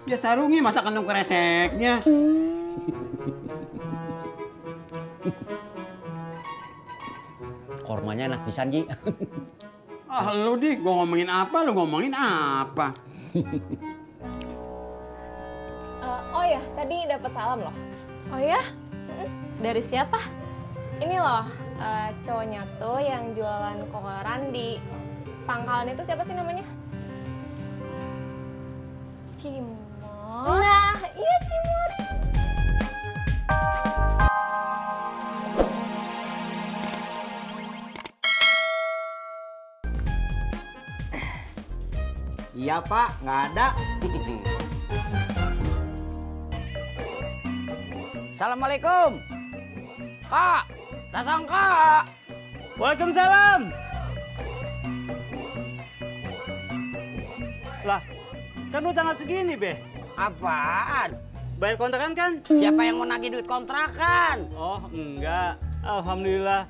Ya sarungi masa kantong kreseknya. Kormanya enak pisan, Ji. Ah lu di, gua ngomongin apa, lu ngomongin apa? Oh ya, tadi dapat salam loh. Oh ya? Dari siapa? Ini loh, cowoknya tuh yang jualan koran di pangkalan itu siapa sih namanya? Cimot. Nah, iya Cimot. Iya Pak, nggak ada. Assalamualaikum. Kak, datang Kak. Waalaikumsalam. Lah, kan lu tanggal segini, Be. Apaan? Bayar kontrakan kan? Siapa yang mau nagih duit kontrakan? Oh, enggak. Alhamdulillah.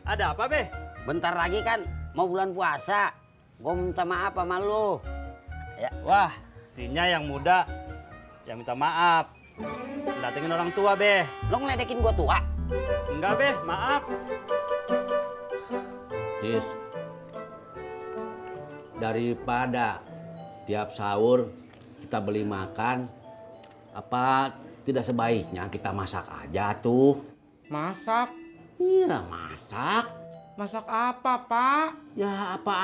Ada apa, Be? Bentar lagi kan mau bulan puasa. Gue minta maaf sama lu. Ya. Wah, mestinya yang muda yang minta maaf. Datengin orang tua, Be. Lo ngeledekin gue tua? Enggak, Be. Maaf. Tis, daripada tiap sahur kita beli makan, apa tidak sebaiknya kita masak aja tuh? Masak? Iya, masak. Masak apa, Pak? Ya apa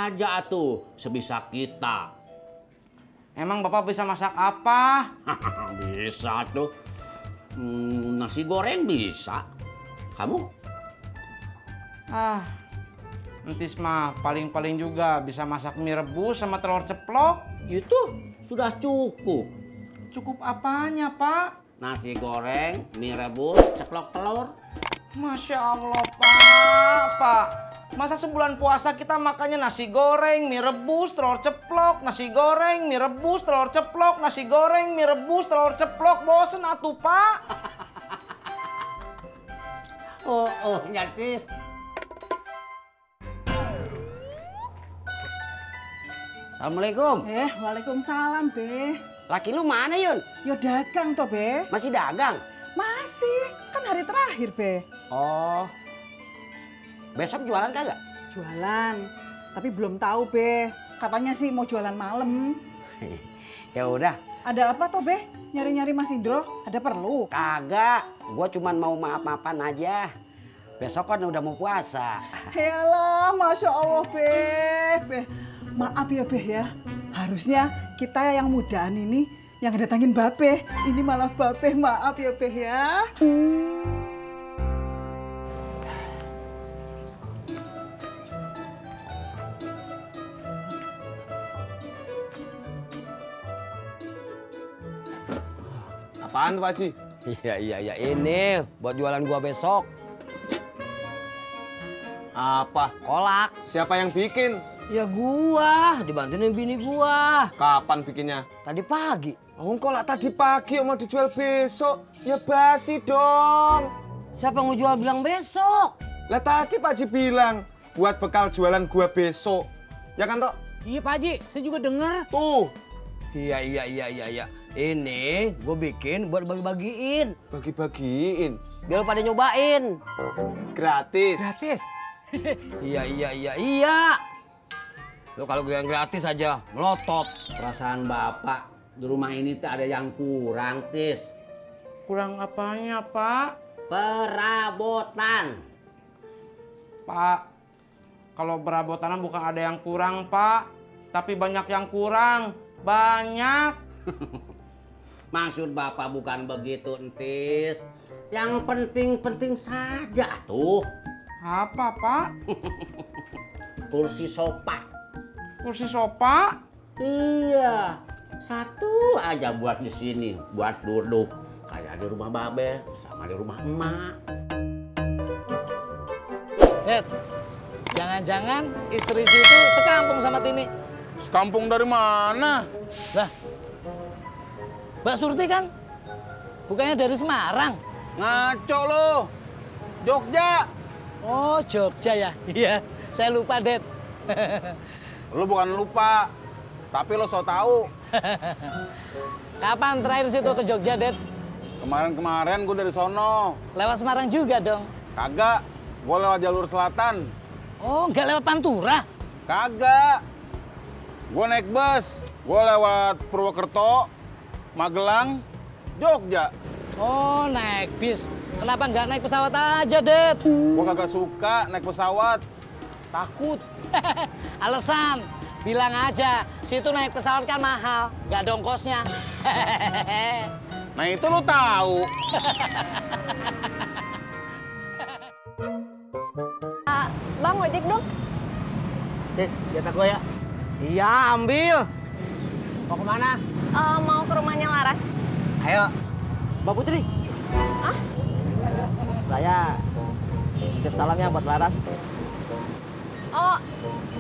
aja tuh, sebisa kita. Emang Bapak bisa masak apa? Bisa tuh. Nasi goreng bisa. Kamu? Entis mah paling-paling juga bisa masak mie rebus sama telur ceplok. Itu sudah cukup. Cukup apanya, Pak? Nasi goreng, mie rebus, ceplok telur. Masya Allah, Pak. Masa sebulan puasa kita makannya nasi goreng, mie rebus, telur ceplok, nasi goreng, mie rebus, telur ceplok, nasi goreng, mie rebus, telur ceplok. Bosen atuh, Pak. Oh, nyatis. Assalamualaikum. Waalaikumsalam, Be. Laki lu mana, Yun? Yo dagang toh, Be. Masih dagang? Masih, kan hari terakhir, Be. Oh. Besok jualan kagak? Jualan, tapi belum tahu, Be. Katanya sih mau jualan malam. Ya udah. Ada apa toh, Be? Nyari-nyari Mas Indro? Ada perlu? Kagak. Gua cuman mau maaf-maafan aja. Besok kan udah mau puasa. Yalah, Masya Allah, Be. Maaf ya, Be ya. Harusnya kita yang mudaan ini yang datangin Babe. Ini malah Babe, maaf ya, Be ya. Apaan tuh, Pak Haji? Iya, ini buat jualan gua besok. Apa? Kolak. Siapa yang bikin? Ya gua, dibantuin bini gua. Kapan bikinnya? Tadi pagi. Oh, kolak tadi pagi mau dijual besok. Ya basi dong. Siapa yang mau jual bilang besok? Lah tadi Pak Haji bilang buat bekal jualan gua besok. Ya kan, Tok? Iya, Pak Haji, saya juga dengar. Tuh. Iya. Ini gua bikin buat bagi-bagiin. Bagi-bagiin. Biar lu pada nyobain. Gratis. Gratis? Iya. Lu kalau gue yang gratis aja, melotot. Perasaan Bapak di rumah ini tuh ada yang kurang, Tis. Kurang apanya, Pak? Perabotan. Pak, kalau perabotan bukan ada yang kurang, Pak. Tapi banyak yang kurang. Banyak. Maksud Bapak bukan begitu, Entis. Yang penting-penting saja tuh. Apa, Pak? Kursi sofa. Kursi sofa? Iya. Satu aja buat di sini, buat duduk. Kayak di rumah Babe sama di rumah emak. Jangan-jangan istri situ sekampung sama Tini. Sekampung dari mana? Lah, Mbak Surti kan bukannya dari Semarang? Ngaco lo. Jogja. Oh, Jogja ya? Iya, saya lupa, Det. Lu bukan lupa. Tapi lo so tau. Kapan terakhir situ ke Jogja, Det? Kemarin gue dari sono. Lewat Semarang juga dong? Kagak, gue lewat jalur selatan. Oh, nggak lewat Pantura? Kagak. Gue naik bus, gue lewat Purwokerto, Magelang, Jogja. Oh, naik bis. Kenapa nggak naik pesawat aja, Det? Gue kagak suka naik pesawat. Takut. Alasan, bilang aja, situ naik pesawat kan mahal, nggak ada ongkosnya. Nah itu lo tahu. Bang, ojek dong. Tis, jatah gue ya. Iya, ambil. Mau kemana? Mau ke rumahnya Laras. Ayo. Mbak Putri. Ah? Saya titip salamnya buat Laras. Oh,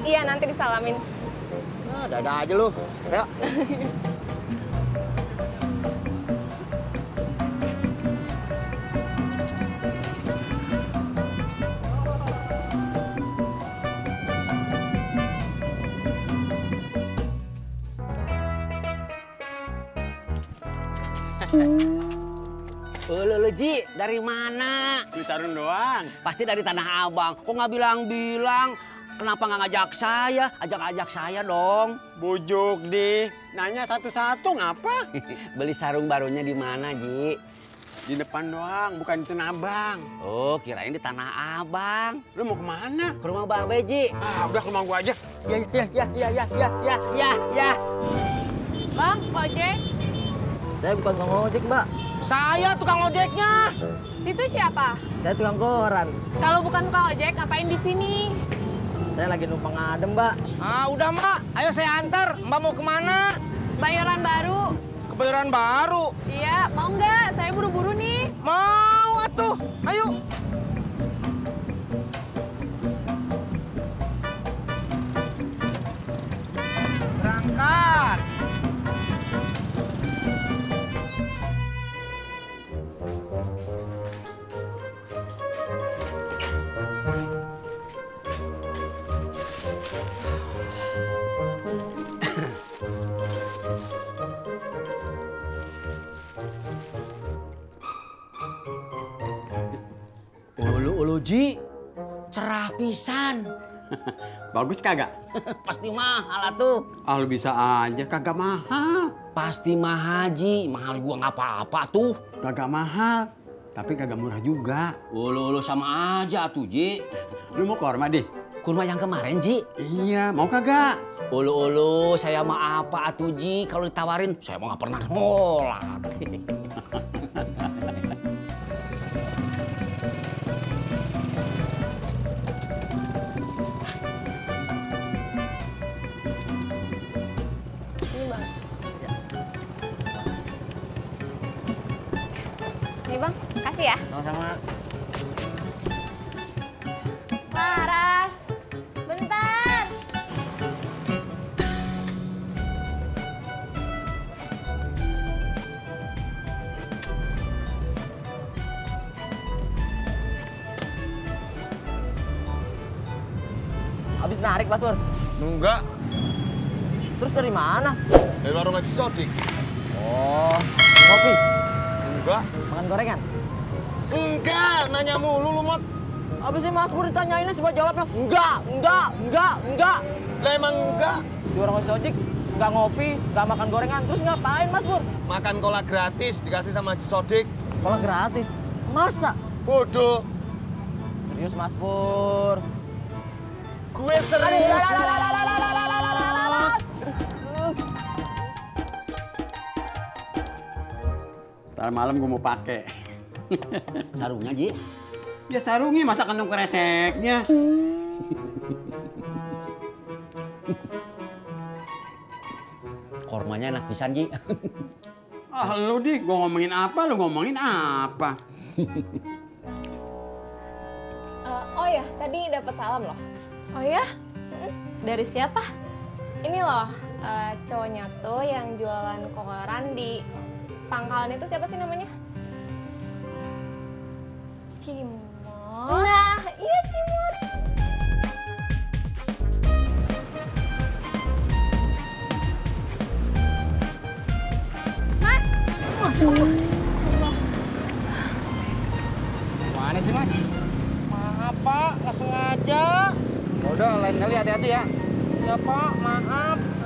iya nanti disalamin. Nah, dadah aja lu. Ayo. Lu Ji, dari mana? Citarun doang. Pasti dari Tanah Abang. Kok nggak bilang-bilang? Kenapa nggak ngajak saya? Ajak-ajak saya dong. Bujuk di. Nanya satu-satu ngapa? Beli sarung barunya di mana, Ji? Di depan doang, bukan di Tanah Abang. Oh, kirain di Tanah Abang. Lu mau kemana? Ke rumah Babe, Ji. Ah, udah ke rumah gua aja. Ya. Bang, ojek. Saya bukan tukang ojek, Mbak. Saya tukang ojeknya. Situ siapa? Saya tukang koran. Kalau bukan tukang ojek, ngapain di sini? Saya lagi numpang adem, Mbak. Ah, udah, Mbak. Ayo saya antar. Mbak mau kemana? Bayaran baru. Kebayoran baru. Iya, mau nggak? Saya buru-buru nih. Mau atuh. Ayo. Berangkat. Ulu Ji, cerah pisan. Bagus kagak? Pasti mahal atuh. Ah, lu bisa aja, kagak mahal. Pasti mahal, Ji. Mahal gua nggak apa-apa tuh. Kagak mahal, tapi kagak murah juga. Ulu sama aja tuh, Ji. Lu mau kurma, Di? Kurma yang kemarin, Ji. Iya, mau kagak? Ulu, saya mah apa atuh, Ji? Kalau ditawarin, saya mah nggak pernah nolak. Nih Bang, kasih ya. Sama-sama. Laras, bentar. Habis narik, Mas Pur. Enggak, Terus dari mana? dari warung Haji Sodik. Oh, kopi. Enggak. Makan gorengan. Enggak, nanya mulu lu, Mot. Habisnya Mas Pur ditanyainnya sebuah jawabnya. Enggak. Lah emang enggak. Di warung ojek nggak ngopi, nggak makan gorengan. Terus ngapain, Mas Pur? Makan cola gratis dikasih sama Haji Sodik. Kalau gratis. Masa? Bodoh. Serius, Mas Pur. Gue serius. Ntar malam gue mau pakai. Sarungnya, Ji. Ya sarungnya, masa kantong kreseknya. Kormanya enak pisan, Ji. Ah, lu, Di, gue ngomongin apa, lu ngomongin apa? Oh ya, tadi dapat salam loh. Oh ya? Dari siapa? Ini loh, cowoknya tuh yang jualan koran di pangkalan itu siapa sih namanya? Cimot. Nah, iya Cimot. Gimana sih, Mas? Maaf, Pak. Nggak sengaja. Udah, lain kali hati-hati ya. Ya, Pak. Maaf.